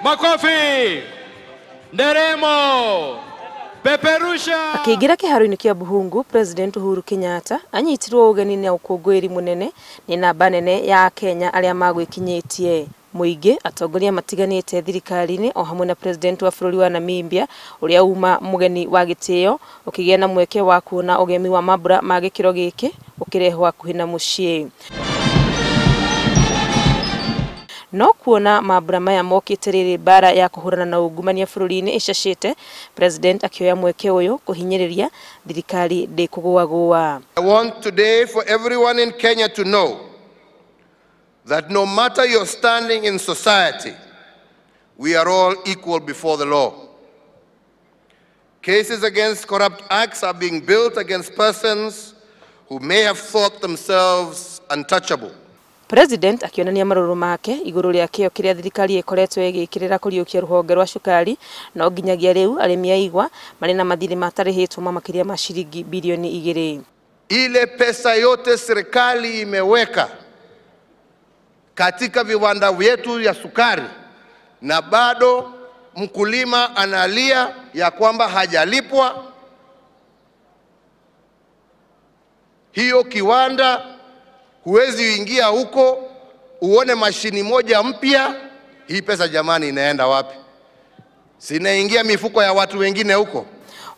Makofi, nderemo, peperusha. Akĩingĩra kĩharo-inĩ kĩa Buhungu, President Uhuru Kenyatta anyitirwo ũgeni na ũkũngũĩri mũnene nĩ namba nene ya Kenya arĩa magwĩkinyĩtie. Mũingĩ, atongoria matiganĩte thirikari-inĩ o hamwe na President wa bũrũri wa Namibia ũrĩa uma mũgeni wa gĩtĩo ũkĩgĩa na mweke wa kuona ũgemi wa mambura ma gĩkĩro gĩkĩ ũkĩrehwo hakuhĩ na mũciĩ. No kuona mambura maya mokĩte rĩrĩ mbara ya kũhũrana na ungumania bũrũri-inĩ ĩcacĩte, President akĩoya mweke ũyũ kũhinyĩrĩria thirikari ndĩkũgũagũa. I want today for everyone in Kenya to know that no matter your standing in society, we are all equal before the law. Cases against corrupt acts are being built against persons who may have thought themselves untouchable. President akĩonania marũrũ make igũrũ rĩa kĩo kĩrĩa thirikari ĩkoretwo ĩgĩkĩrĩra kũriũkia rũhonge rwa cukari, no nginyagia rĩu arĩmi a igwa marĩ na mathirĩ matarĩhĩtwo ma makĩria ma ciringi bilioni 2. Ile pesa yote serikali imeweka katika viwanda vyetu ya sukari, na bado mkulima analia ya kwamba hajalipwa. Hiyo kiwanda huwezi ingia huko uone mashini moja mpya. Hii pesa jamani inaenda wapi? Sinaingia mifuko ya watu wengine huko.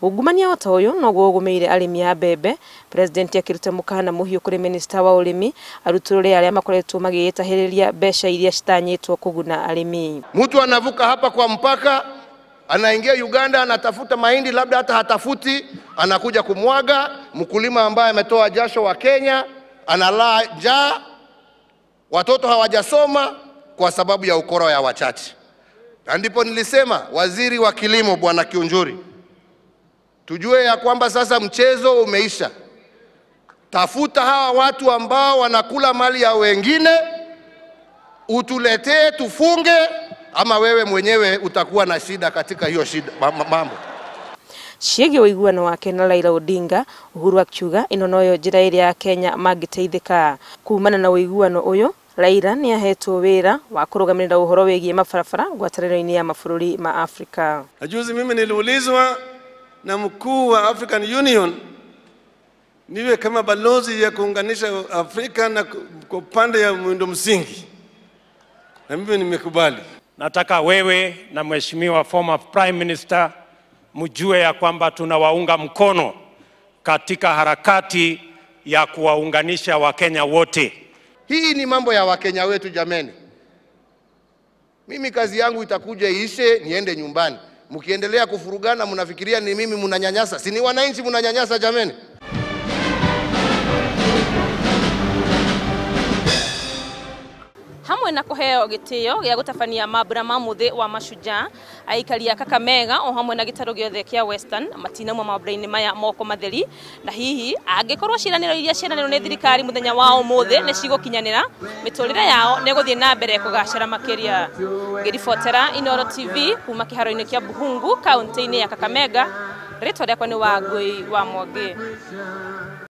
Ungumania ota ũyũ noguo ũgũmĩire arĩmi a mbembe. President akĩruta mũkana mũhiũ kũrĩ minista wa ũrĩmi arutũrũre arĩa makoretwo magĩĩtahĩrĩria mbeca iria citanyĩtwo kũguna arĩmi. Mtu anavuka hapa kwa mpaka anaingia Uganda, anatafuta mahindi, labda hata hatafuti, anakuja kumwaga. Mkulima ambaye ametoa jasho wa Kenya analaa njaa, watoto hawajasoma kwa sababu ya ukora ya wachache. Na ndipo nilisema waziri wa kilimo Bwana Kiunjuri, tujue ya kwamba sasa mchezo umeisha. Tafuta hawa watu ambao wanakula mali ya wengine, utuletee tufunge, ama wewe mwenyewe utakuwa na shida katika hiyo shida mambo. Ciĩgiĩ ũiguano wake na Raila Odinga, Uhuru akiuga ĩno noyo njĩra ĩrĩa Kenya mangĩteithĩka. Kumana na ũiguano ũyũ, Raila nĩ ahetwo wĩra wa kũrũgamĩrĩra ũhoro wĩgiĩ mabarabara ngwatanĩro-inĩ ya mabũrũri ma Afrika. Na juzi mimi niliulizwa na mkuu wa African Union niwe kama balozi ya kuunganisha Afrika na kwa upande ya miundo msingi, na mimi nimekubali. Nataka wewe na Mheshimiwa former Prime Minister mjue ya kwamba tunawaunga mkono katika harakati ya kuwaunganisha Wakenya wote. Hii ni mambo ya Wakenya wetu jameni. Mimi kazi yangu itakuja iishe niende nyumbani. Mkiendelea kufurugana mnafikiria ni mimi mnanyanyasa. Si ni wananchi mnanyanyasa jameni? Hamwe na kuheo gĩtĩo gĩa gũtabania mambura ma mũthĩ wa mashujaa, aikari a Kakamega o hamwe na gĩtarũ gĩothe kĩa Western matinauma mambura-inĩ maya moko matheri, na hihi angĩkorwo ciĩranĩro iria ciĩranĩrwo nĩ thirikari mũthenya wa ũmũthĩ nĩ cigũkinyanĩra, mĩtũrĩre yao nĩ ĩgũthiĩ na mbere kũgacĩra makĩria. Ngĩribotera Inooro TV kuma kĩharo-inĩ kĩa Buhungu kaunti-inĩ ya Kakamega, rĩtwa rĩakwa nĩ Wangũi wa Mwangi.